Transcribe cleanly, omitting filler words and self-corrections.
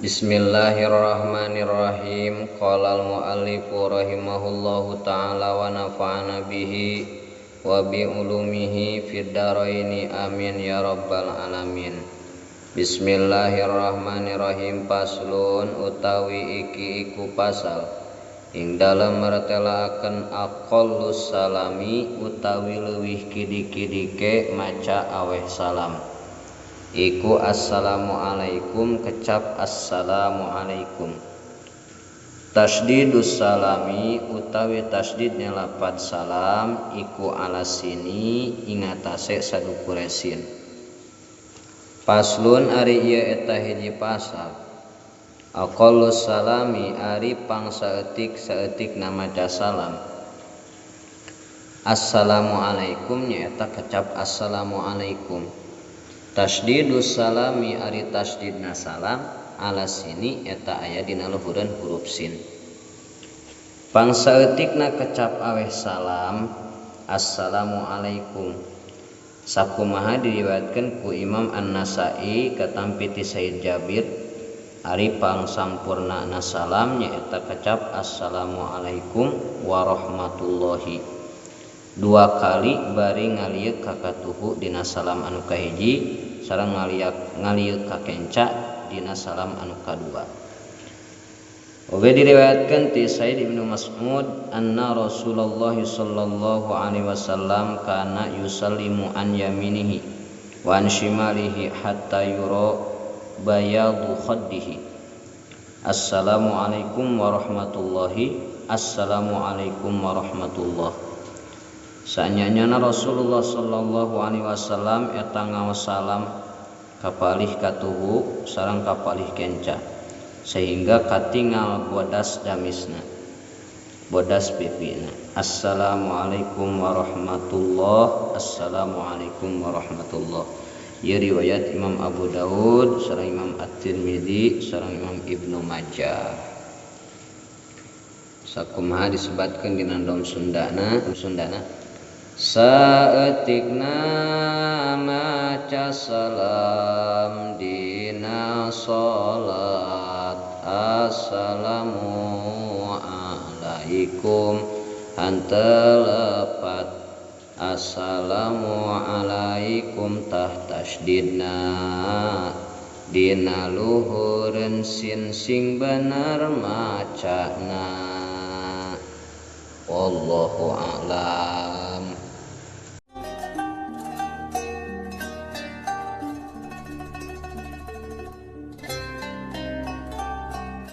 Bismillahirrahmanirrahim. Qala al-muallifu rahimahullahu ta'ala wa nafa'ana bihi wa bi ulumihi fid dharaini amin ya rabbal alamin. Bismillahirrahmanirrahim. Paslon utawi iki iku pasal ing dalem martelaaken aqallus salami utawi leuwih kidik-kidike maca aweh salam. Iku assalamualaikum kecap assalamualaikum. Tasydidus salami utawi tasydidnya lapad salam iku ala sini ingatase sadukure sin. Paslon ari ieu eta hiji pasal. Aqallus salami ari pang saeutik saeutikna maca salam. Assalamualaikum nyaeta kecap assalamualaikum. Tasydidus salami ari tasydidna salam ala sini eta aya dina luhureun huruf sin. Pangsaeutikna kecap aweh salam assalamualaikum. Sakumaha diriwayatkeun ku Imam An-Nasa'i katampi ti Sayyid Jabir ari pangsampurnana salam nyaeta kecap assalamualaikum warahmatullahi. Dua kali bari ngalieuk ka katuhu dina salam anu kahiji sareng ngalieuk ka kenca dina salam anu kadua. Oge diriwayatkeun ti Said Ibnu Mas'ud anna Rasulullah sallallahu alaihi wasallam kana yusallimu an yaminihi wa an shimalihi hatta yura bayadu khaddihi. Assalamualaikum warahmatullahi. Assalamualaikum warahmatullah. Sanyanyana Rasulullah sallallahu alaihi wasallam eta ngaos salam kapalih katuhu sareng kapalih kenca sehingga katingal bodas damisna bodas pipina. Assalamualaikum warahmatullah. Assalamualaikum warahmatullah. Ieu riwayat Imam Abu Daud sareng Imam At-Tirmidzi sareng Imam Ibnu Majah. Sakumaha disebatkeun dina Dom Sundana Sundana saeutikna maca salam dina salat assalamu alaikum hanteu lepat assalamu alaikum tah tasydidna dina luhureun sin sing bener macana. Wallahu a'lam.